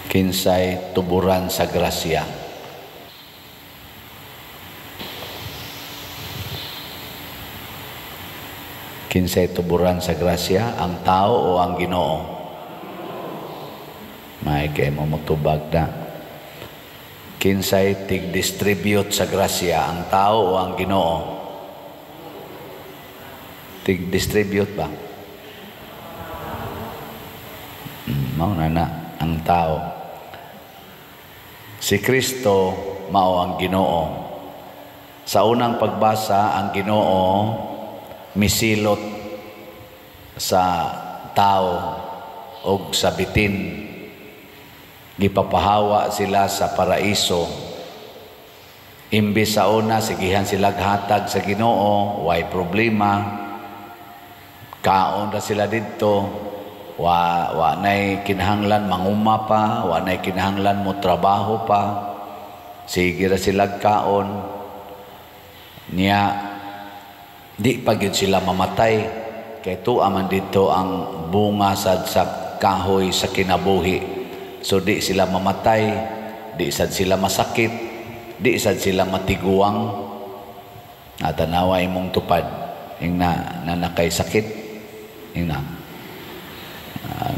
Kinsay tuburan sa grasya? Kinsay tuburan sa grasya, ang tao o ang Ginoo? May kay mo motubag na. Kinsay tig-distribute sa grasya, ang tao o ang Ginoo? Tig-distribute ba? Mao na na ang tao. Si Kristo mao ang Ginoo. Sa unang pagbasa, ang Ginoo misilot sa tao og sa bitin. Gipapahawa sila sa paraiso. Imbis sa una sigihan sila hatag sa Ginoo, way problema. Kaon ra sila didto. Wa nay kinahanglan manguma pa, wa nay kinahanglan mo trabaho pa. Sige ra sila kaon. Niya di pa gyud sila mamatay kay tuwa man didto ang bunga sad sa kahoy sa kinabuhi. So di sila mamatay, di sad sila masakit, di sad sila matiguang. Natanawa imong tupad ingna na nakay sakit ingna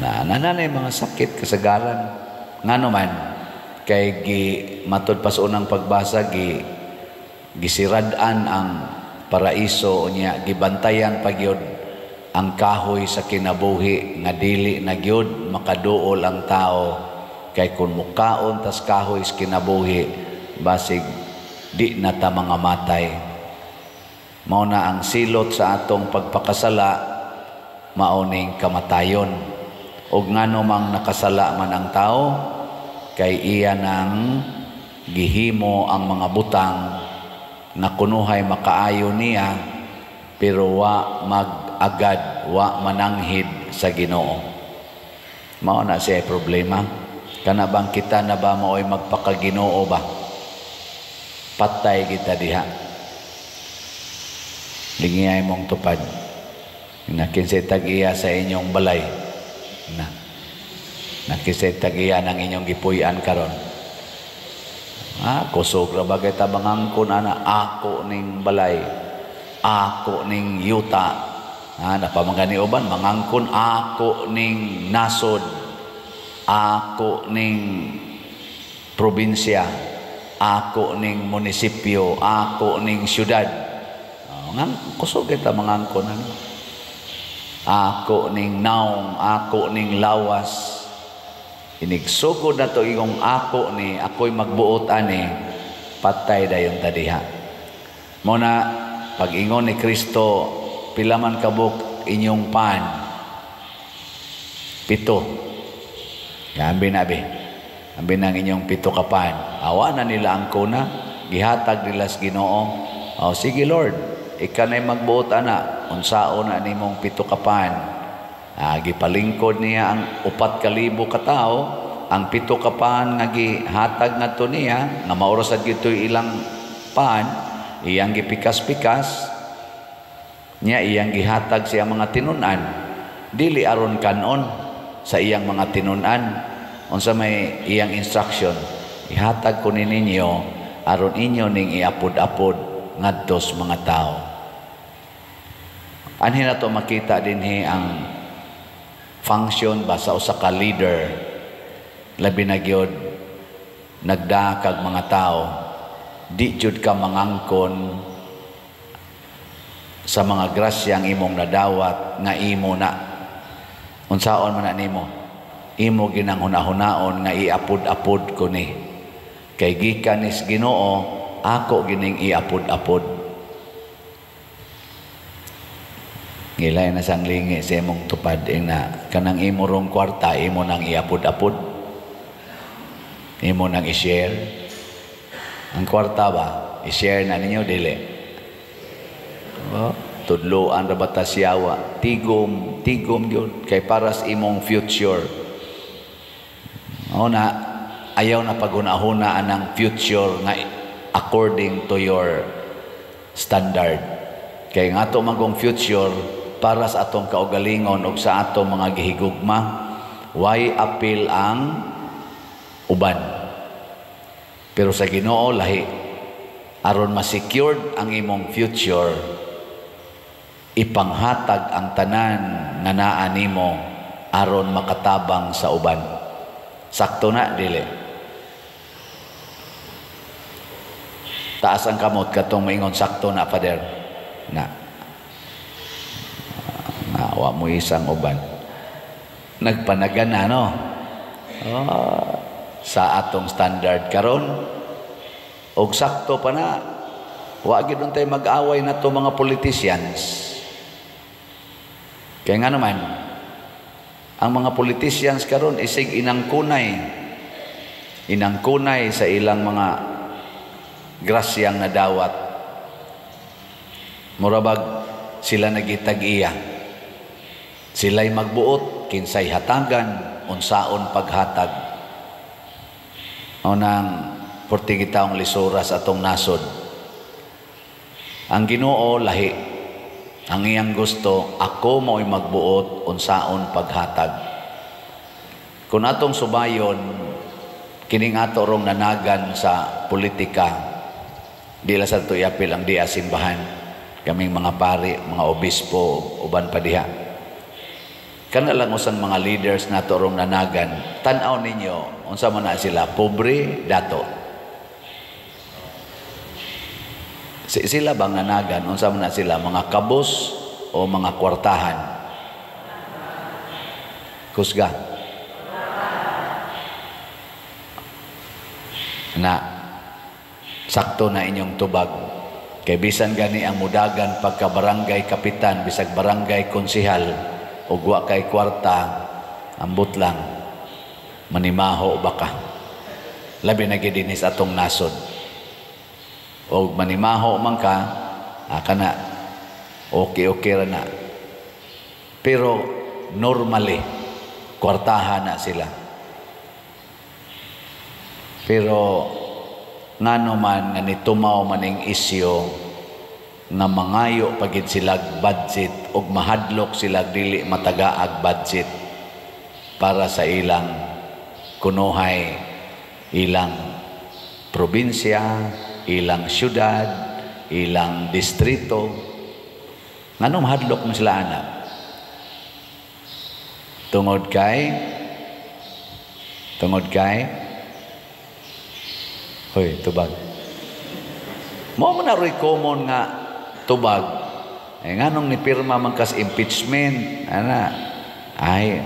na mga sakit kasagaran. Ngano man kay gi matud pa sa unang pagbasa, gi gisirad-an ang paraiso unya, gibantayan pa gyud ang kahoy sa kinabuhi nga dili na gyud makaduol ang tao, kay kun mukaon tas kahoy sa kinabuhi basig di na ta mga matay. Mao na ang silot sa atong pagpakasala, mao ning kamatayon. Og ngano mang nakasala man ang tao, kay iya nang gihimo ang mga butang na kunuhay makaayo niya, pero wa mag-agad, wa mananghid sa Ginoo. Mao na siya problema. Kana bang kita na ba mao'y magpakaginoo ba? Patay kita diha. Lingiyay mong tupad. Nakinsay tag-iya sa inyong balay. Na. Nakinsay tag-iya ng inyong gipuy-an karon. Ah, kusog ra ba kay tabangangkon ana, ako ning balay, ako ning yuta. Ah, napamangani uban mangangkon ako ning nasod, ako ning probinsya, ako ning munisipyo, ako ning syudad. Oh, ngang kusog kay tabangangkon ano. Ako ning naong, ako ning lawas. Inigsugod na to ingong ako ni, ako'y magbuot ani, patay dayon tadiha. Muna, pag-ingon ni Kristo, pila man kabuk inyong pan? 7. Ambi na be. Ambi na ang inyong 7 ka pan. Awa na nila ang kuna, gihatag nila sa Ginoo. O, sige Lord, ika na'y magbuot ana, unsao na nimong 7 ka pan. Ah, gipalingkod niya ang 4,000 ka tawo, ang 7 ka pan nga gihatag ngadto niya, nga maura sad gitoy ilang pan, iyang gipikas-pikas niya, iyang gihatag siya mga tinun-an. Dili aron kanon sa iyang mga tinun-an. Unsa may iyang instruction? Ihatag ko ni ninyo aron inyo ning iapod-apod ngadto sa mga tawo. Anhi na to makita dinhi ang function ba sa usa ka leader, labi na gyud nagdakag mga tao, di jud ka mangangkon sa mga grasyang imong nadawat nga imo na. Unsaon man na nimo, imo ginang hunahunaon nga iapod-apod ko ni, kay gikan nis Ginoo, ako gining iapod-apod. Ngilay na sang lingi sa imong tupad ing na kanang imo rong kwarta, imo nang iapod-apod, imo nang i-share. Ang kwarta ba i-share na ninyo dili? Oh, tudloan ra ba ta siyawa, tigom tigom gyud kay para sa imong future. O na ayaw na paghuna-huna anang future nga according to your standard. Kay nga ato magong future para sa atong kaugalingon og sa atong mga gihigugma, why appeal ang uban. Pero sa Ginoo lahi. Aron ma-secured ang imong future, ipanghatag ang tanan nga naa nimo aron makatabang sa uban. Sakto na, dili? Taas ang kamot katong maingon sakto na, Father. Na. Na wa mo isang uban. Nagpanagan na, no? Oh, sa atong standard karon og sakto pa na, wa gid untay mag-away na to mga politicians. Kaya nga naman ang mga politicians karon isig inangkunay, inangkunay sa ilang mga grasyang nadawat. Murabag sila nagitag-iya. Sila'y magbuot kinsay hatagan, unsaon paghatag. Unang portigitaong lisura sa atong nasod. Ang Ginoo lahi. Ang iyang gusto, ako mao'y magbuot unsaon paghatag. Kung atong subayon kining ato rong nanagan sa politika, di la sa ato iapil ang diya simbahan. Kaming mga pari, mga obispo, uban pa diha. Kana lang usang mga leaders na ato rong nanagan, tan-aw ninyo unsa man na sila, pobre, dato. Sila bang nanagan, unsa man na sila, mga kabos o mga kwartahan? Kusga. Na sakto na inyong tubag. Kay bisan gani ang mudagan pagka barangay kapitan, bisag barangay konsihal, ug wa kay kwarta, ambot lang manimaho baka. Labi na gid dinhi sa atong nasod. Og manimaho man ka, kana okay okay ra na. Pero normally kwartahan na sila. Pero ngano man nga nitumaw maning isyo nga mangayo pagid sila budget og mahadlok sila dili matagaag budget para sa ilang kunuhay, ilang probinsya, ilang syudad, ilang distrito. Ngano mahadlok man sila ana? Tungod kay hoy, tubag. Mao man na ro'y common nga tubag. Eh, nganong nipirma man kas impeachment, ana, ay,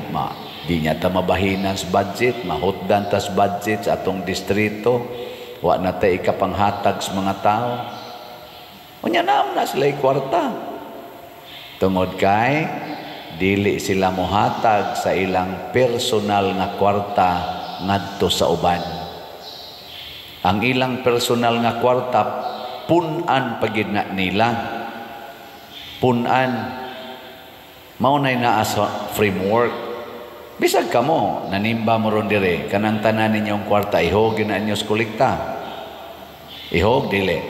di niya ta mabahinan sa budget, mahutdan tas budget sa atong distrito, wa na ta ikapanghatag sa mga tao. Unya na na sila kwarta. Tungod kay dili sila mohatag sa ilang personal nga kwarta ngadto sa uban. Ang ilang personal nga kwarta pun-an pagid na nila. Pun-an. Mao nay naa sa framework. Bisag kamo nanimba mo ron dire, kanang tanan ninyong kwarta ihog na inyo sa kolekta. Ihog dili.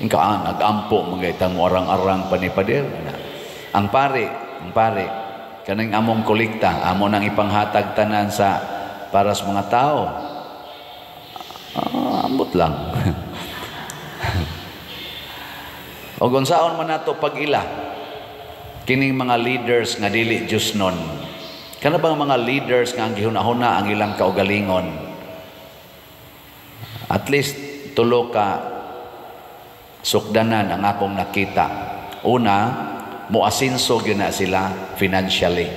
Ingka nagampo mga itang mo arang-arang pa ni pader. Ang pare kanang among kolekta, amo nang ipanghatag tanan sa para sa mga tao. Ambot lang. O unsaon man nato pag-ila kining mga leaders nga dili Diyos nun. Kana bang mga leaders nga ang gihuna-huna ang ilang kaugalingon? At least tulo ka sukdanan ang akong nakita. Una, moasinso gyud na sila financially.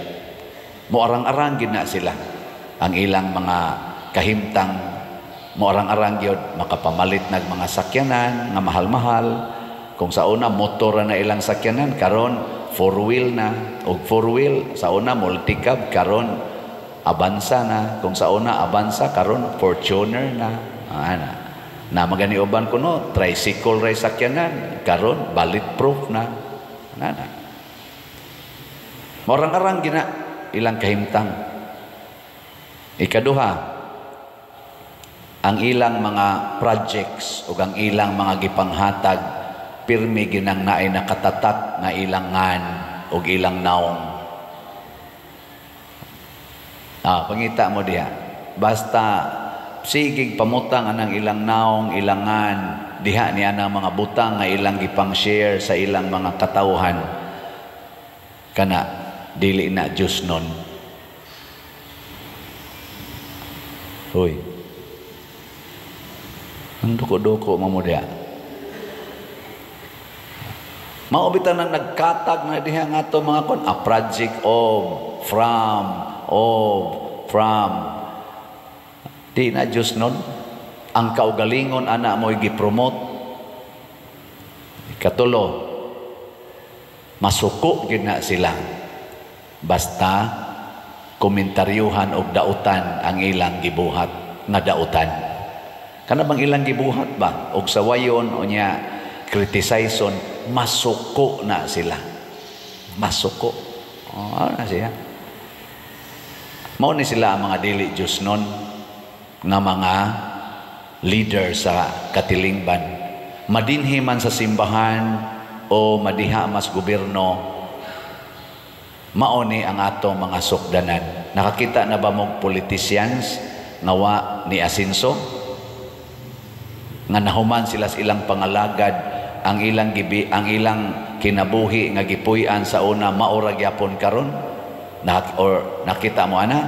Moarang-arang gyud na sila ang ilang mga kahimtang. Moarang-arang gyud makapamalit nag mga sakyanan nga mahal-mahal. Kung sa una motor na ilang sakyanan, karon four wheel na, og four wheel sa una multicab, karon Avanza na. Kung sa una Avanza, karon Fortuner na. Ana. Na magani uban kuno tricycle ray sakyanan, karon bulletproof na. Ana. Moarang-arang gina ilang kahimtang. Ikaduha, ang ilang mga projects ug ang ilang mga gipanghatag pirmi ginang naay nakatatak nga ilang ngan ug ilang naong. Pangita mo diha. Basta sigig pamutang anang ilang naong, ilangan diha niya ang mga butang nga ilang gipang share sa ilang mga katawhan, kana dili na Diyos nun. Hoy, ang duko-duko mo diha. Mao bitaw nang nagkatag na diha nga ato mga kon, a project of, from, of, from. Di na Diyos nun. Ang kaugalingon ana mo'y gipromote. Ikatulo, masuko gyud na sila. Basta komentaryuhan og dautan ang ilang gibuhat nga dautan. Kana bang ilang gibuhat ba og sawayon o nya criticizeon, masuko na sila. Masuko. Oh, na siya. Mao ni sila ang mga dili Diyos nun nga mga leader sa katilingban. Madinhi man sa simbahan o madiha mas gobyerno, mao ni ang atong mga sukdanan. Nakakita na ba mong politicians nga wa ni asinso? Nga nahuman sila sa ilang pangalagad, ang ilang gibi, ang ilang kinabuhi nga gipuy-an sa una mao ra gyapon karon? Or nakita mo ana?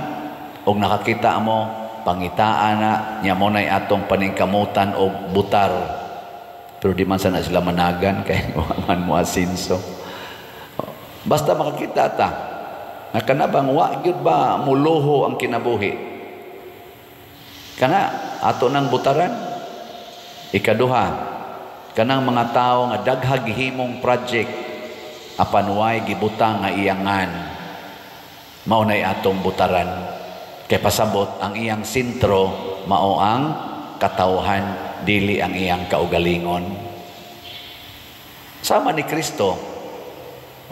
Og nakakita mo, pangitaan na nya mo nay atong paningkamutan og butar. Pero di man sana sila managan kay wa man mo asinso. Basta makakita ta nga kana bang wa gyud ba muluho ang kinabuhi, kana ato nang butaran. Ikaduha, kanang mga tawo nga daghag gihimong project apan way gibutang nga iyangan, mao nay atong butaran. Kay pasabot ang iyang sentro mao ang katawhan, dili ang iyang kaugalingon. Sama ni Kristo,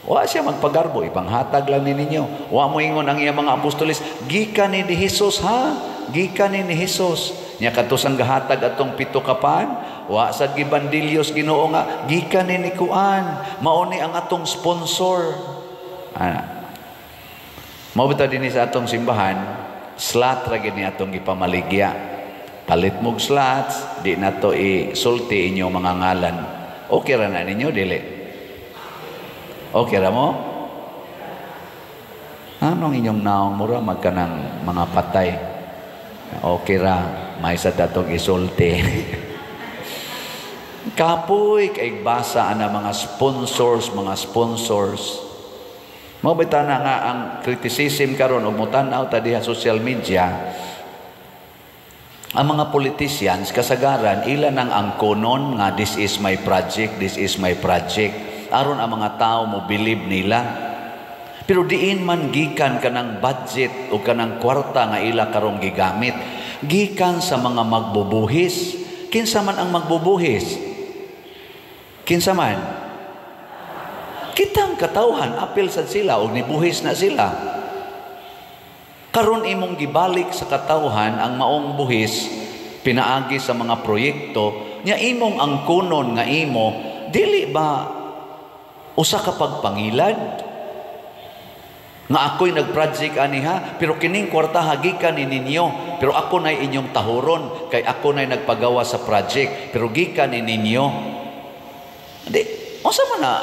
wa siya magpagarbo, ipanghatag lang ni ninyo. Wa mo ingon ang iyang mga apostoles, gikan ni Jesus ha, gikan ni Jesus. Nya kadto gahatag atong 7 ka pan, wa sad gibandilyos Ginoo nga gikan ni kuan, mao ni ang atong sponsor. Ana. Mao bitaw dinhi sa atong simbahan, slot ra gyud ni atong gipamaligya. Palit mog slots, di na to isulti inyong mga ngalan. Okay ra na ninyo, dili? Okay ra mo? Anong inyong naong mura magkanang mga patay? Okay ra, may sa datong isulti. Kapoy kay basa ana mga sponsors, mga sponsors. Mao bitaw na nga ang criticism karon og motan-aw ta diha social media. Ang mga politicians kasagaran ila nang angkonon nga this is my project, this is my project. Aron ang mga tao mo believe nila. Pero diin man gikan kanang budget o kanang kwarta nga ila karong gigamit, gikan sa mga magbubuhis. Kinsa man ang magbubuhis? Kinsa man? Kitang katawhan, apil sad sila og nibuhis na sila. Karon imong gibalik sa katawhan ang maong buhis pinaagi sa mga proyekto nya imong angkonon nga imo, dili ba usa ka pagpangilad? Nga ako'y nag-project aniha, pero kining kwarta gikan ni ninyo, pero ako na'y inyong tahuron, kay ako na'y nagpagawa sa project, pero gikan ni ninyo. Di, unsa man na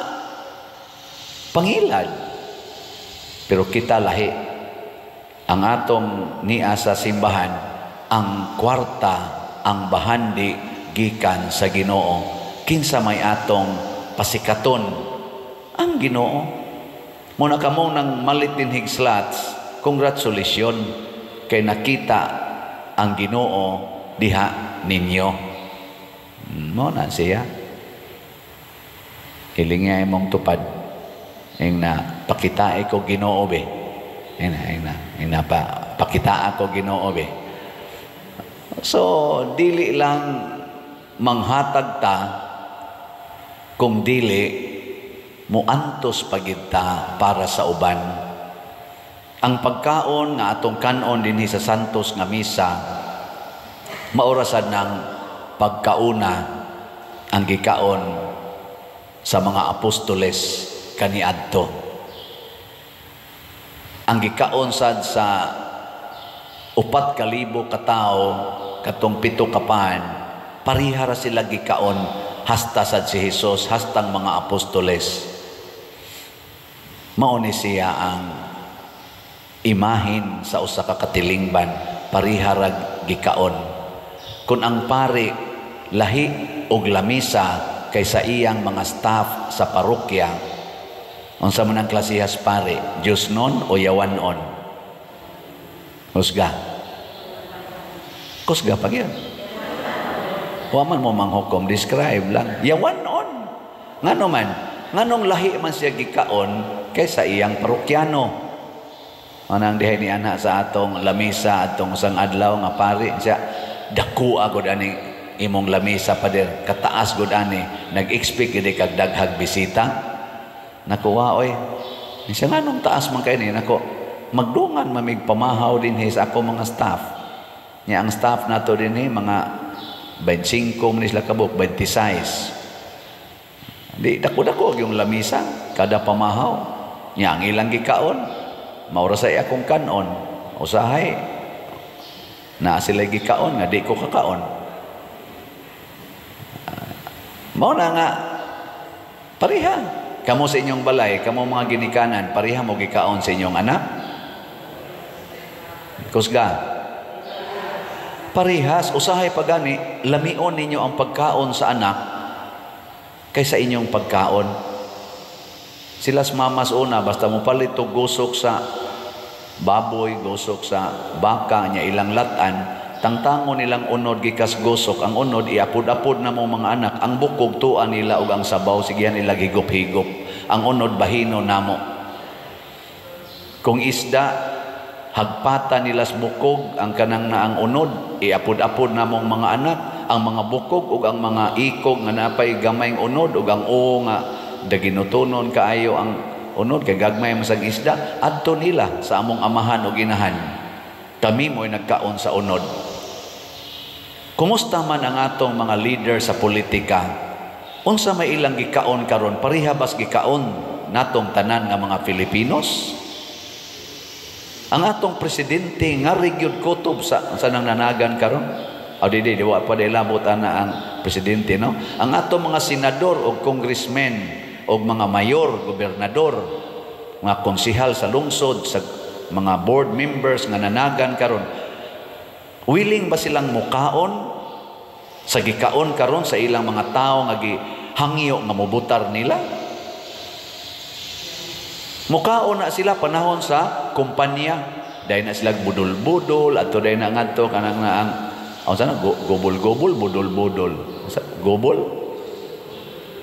pangilad? Pero kita lahi. Ang atong niya sa simbahan, ang kwarta, ang bahandi gikan sa Ginoo. Kinsa may atong pasikaton? Ang Ginoo. Muna kamo nang malit dinhig slots, congratulations kay nakita ang Ginoo diha ninyo. Mo na siya. Hilinga imong tupad. Ing na pakitae ko Ginoo be. Ing na pa pakita ako Ginoo be. So dili lang manghatag ta kung dili muantos pagid ta para sa uban. Ang pagkaon nga atong kanon dinhi sa Santos nga misa, maorasad ng pagkauna ang gikaon sa mga apostoles kaniadto. Ang gikaon sad sa 4,000 ka tawo, katong 7 ka pan, pareha ra sila gikaon, hasta sad si Jesus, hastang mga apostoles. Mao ni siya ang imahin sa usa ka katilingban, pareha ra gikaon. Kung ang pari lahi og lamisa kaysa iyang mga staff sa parokya, unsa man ang klasehas pare, Diyosnon o yawanon? Husga. Kusga pa gyud. Wa man mo manghukom, describe lang. Yawanon. Ngano man? Nganong lahi man siya gikaon kaysa iyang parokyano? Anang dihay ni ana sa atong lamisa atong usang adlaw nga pari siya, "Dako gud ani imong lamisa, pader, kataas gud ani, nag-expect gid kag daghag bisita." Nakuha oy. Siya, "Nganong taas man kay ni?" "Nako, magdungan mamig pamahaw dinhi sa ako mga staff." Nya ang staff nato dinhi mga 25 man sila kabuk, 26. Di dako-dako yung lamisa kada pamahaw. Nya ang ilang gikaon mao ra sa akong kanon. Usahay na sila gikaon nga di ko kakaon. Mao na nga pareha kamo sa inyong balay, kamo mga ginikanan, pareha mo gikaon sa inyong anak? Kusga. Parehas, usahay pagani, lamion ninyo ang pagkaon sa anak kaysa inyong pagkaon. Sila mamas una, basta mo palit og gusok sa baboy, gusok sa baka, nya ilang latan, tangtangon nilang unod gikas gusok, ang unod iapod-apod na mo mga anak, ang bukog tuan nila ug ang sabaw sigihan nila higop-higop. Ang unod bahino namo. Kung isda, hagpata nila sa bukog ang kanang naang unod, iapod-apod namong mga anak ang mga bukog ug ang mga ikog nga napay gamayng unod ug ang o nga daginutonon kaayo ang unod kay gagmay man sang isda, adto nila sa among amahan ug inahan. Kami mo'y nagkaon sa unod. Kumusta man ang atong mga leader sa politika? Unsa may ilang gikaon karon? Pareha bas gikaon natong tanan nga mga Filipinos? Ang atong presidente nga gyud kutob sa nang nanagan karon. O di di wa pa labot ana ang presidente, no. Ang atong mga senador o congressmen o mga mayor, gobernador, mga konsehal sa lungsod, sa mga board members nga nanagan karon, willing ba silang mukaon sa gikaon karon sa ilang mga tao nga gihangyo nga mobutar nila? Mukaon na sila panahon sa kumpanya, dahil na sila budol-budol ato, dahil na ngadto kanang na ang unsa na gobol-gobol, budol-budol, gobol,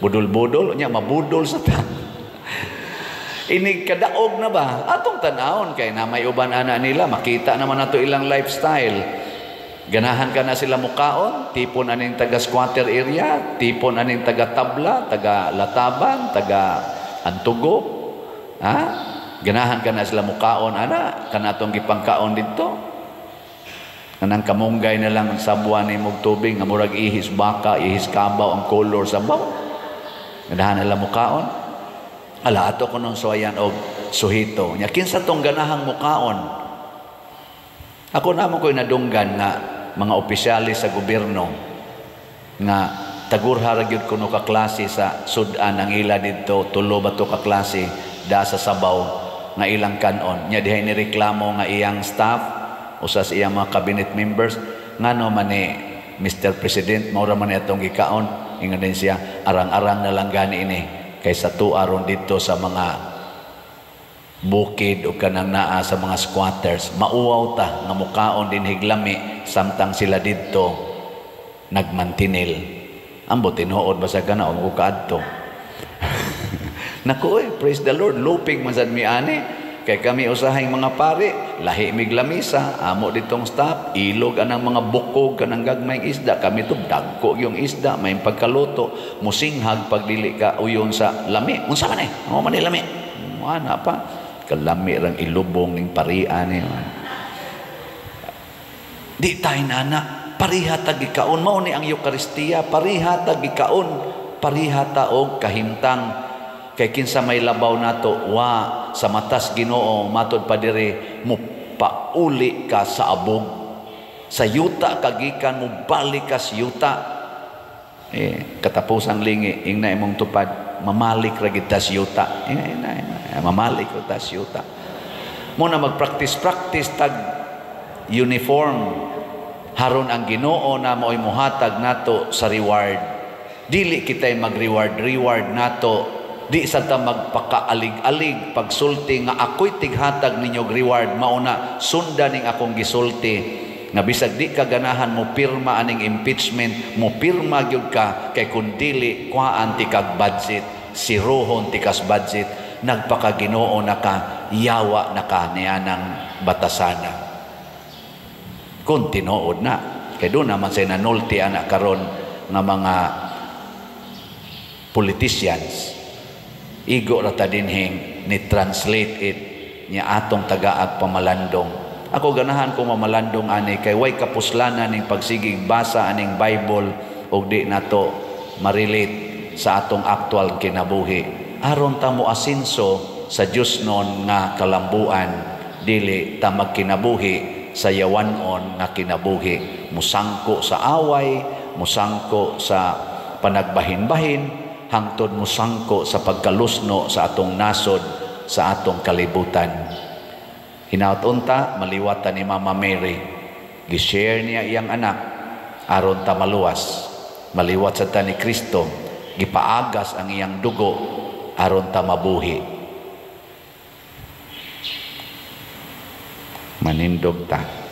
budol-budol, nya mabudol sa ta. Inig kadaog na ba atong tan-awon kay na may uban ana nila, makita naman nato ilang lifestyle. Ganahan ka na sila mukaon, tipon aning taga squatter area, tipon aning taga tabla, taga lataban, taga antugo. Ha? Ganahan ka na sila mukaon ana kanatong gipangkaon didto. Kanang kamunggay na lang sabwa ni mog tubig nga murag ihis baka, ihis kabaw ang color sabaw. Ganahan nila mukaon. Ala, ato ko nung suwayan og suhito. Nya kinsa tong ganahang mukaon? Ako namo ko'y nadunggan nga mga opisyalis sa gobyerno nga tagurha ra gyud kuno ka klase sa sud-an ang ila didto, tulo ba to ka klase da sa sabaw nga ilang kanon. Nya dihay ni reklamo nga iyang staff, usa sa iyang mga cabinet members, "Ngano man ni Mr. President, mao ra man ni atong gikaon?" Ingon din siya, "Arang-arang na lang gani ini kaysa tuaron didto sa mga bukid o kanang naa sa mga squatters. Mauwaw ta nga mukaon din higlami samtang sila didto nagmantinil." Ambot tinuod basa ka na og kaadto. Naku oy, praise the Lord, lupig man sad mi ani. Kay kami usahing mga pare, lahi mig lamisa, amo ditong staff, ilog anang mga bukog kanang gagmayng isda, kami to dagko yung isda, may pagkaluto, musinghag pag dili ka uyon sa lami. Unsa man eh? Mao man ni lami. Ana pa kalami rang ilubong ning parian ni. Di tayo nana, pariha ta gikaon, mao ni ang Eukaristiya, pariha ta gikaon, pariha ta og kahimtang. Kay kinsa may labaw nato, wa sa matas Ginoo, matod pa diri mo Pauli ka sa abog. Sa yuta ka gikan, mo balik ka sa yuta. Eh, katapusang lingi, ingna imong tupad, mamalik ra gid ta sa yuta. Eh, ingna, ingna, mamalik ra ta sa yuta. Mao na magpractice-practice tag uniform haron ang Ginoo na mao'y muhatag nato sa reward. Dili kitay mag-reward reward nato. Di sa ta magpakaalig-alig pagsulti nga ako'y tighatag ninyo reward, mao na sundan ning akong gisulti nga bisag di ka ganahan mo pirma aning impeachment, mo pirma gyud ka kay kun dili, kuhaan ti kag budget, siruhon ti kas budget. Nagpakaginoo na ka, yawa na ka nianang batasana kung tinuod na, kay doon naman say nanulti ana karon nga mga politicians. Igo ra ta dinhing ni translate it niya atong tagaag pamalandong. Ako, ganahan ko mamalandong ani kay way kapuslanan ning pagsigig basa aning Bible ug di nato ma-relate sa atong aktual kinabuhi, aron ta mo asinso sa Dios non nga kalambuan, dili ta magkinabuhi sa yawanon nga kinabuhi, musangko sa away, musangko sa panagbahin-bahin, hangtod musangko sa pagkalusno sa atong nasod, sa atong kalibutan. Hinaut unta maliwatan ni Mama Mary. Gi-share niya iyang anak aron ta maluwas. Maliwat sa ta ni Kristo, gipagas ang iyang dugo aron ta mabuhi. Manindog ta.